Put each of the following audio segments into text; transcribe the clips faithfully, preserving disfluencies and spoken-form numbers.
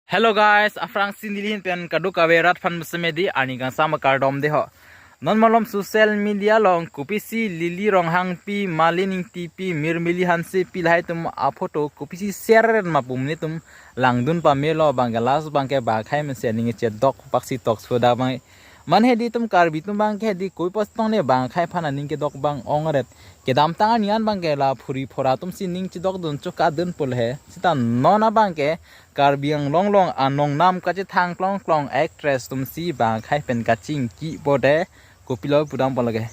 Hello guys, aphrangsi neli ahin pen kadokave rat aphan mesemedi arni kangsam akardom deho. Non malom social media along kopisi Lily Ronghangpi, Malin Ingtipi, Mirmili Hansepi lahai atum aphoto kopisi share ma pu nelitum langdun pamelo abangke last abangke bang akhei amen si aning chedok paksi tok suda bang. Mane hedi atum Karbi atum abangke hedi koi postong ne bang akhei aphan aning kedok bang ongret. Kedamtang arni an abangke la phuri phura atum si ning chedokdun chokadun pule he. Sita non abangke Karbi Anglong along anong nam kachethang klong klong actress atum si bang akhei pen kachingki pote kopilo pudam pon lake.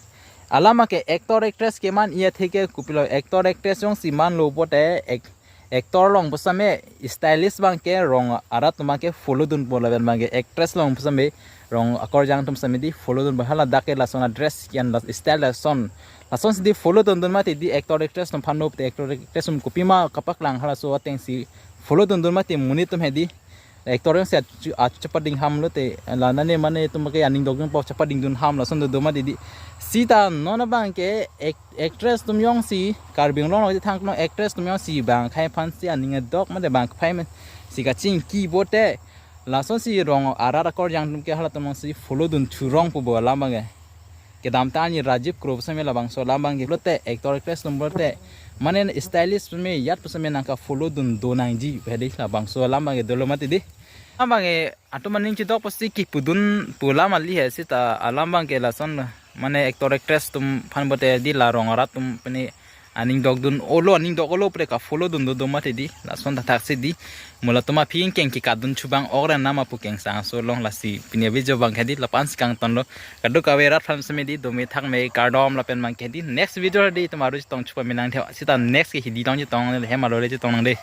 Alam abangke actor actress keman iya theke kopilo actor actress jongsi manlo pote ac-, actor along pusitame stylist abangke rong arat atum abangke follow dunpo lapen abangke actress along pusitame rong akorjang atum sitame di follow dunpo hala dak ke lason a-dress kian la style lason. Lason si di follow dundun mati di actor actress atum aphan note actor actress atum kopima kapaklang halaso ateng si follow dundun mati monit atum hedi. Actor jongsi achu, achu chapading ham lote la nane mane atum ke aning dokdun po chapadingdun ham lason dodo mati di. Sita non abangke ac-, actress atum jongsi Karbi Anglong along thang klong actress atum jongsi bang akhei aphan si aning dok mate bang akhei amen si kachingki pote lason si rong arat akorjang atum ke hala atum si follow dun churong pu bo alam abangke. Kedamtang arni Rajiv Kro pusitame labangso alam abangke lote actor actress atum lote mane stylist pusitame yat pusitame nangke follow dun do nangji hedi labangso alam abangke dolo mati di. Alam abangke atum aning chedok pusi kipudun pu alam kali he sita alam abangke lason mane actor actress atum aphan pote di la rong arat atum pene aning dokdun olo aning dok olo pure ka follow dun dodo mati di lason thathak si di. Mo latum aphi ingkeng kikadun chubang okren nama pu kengsang aso along lasi pini video abangke di la-an si kangtonlo. Kadokave rat aphan mesemedi dome thakme kardom lapen abangke di next video di atum aru chetong chupame nangthe sita next ke hidi along chetong hem along le chetong nangde.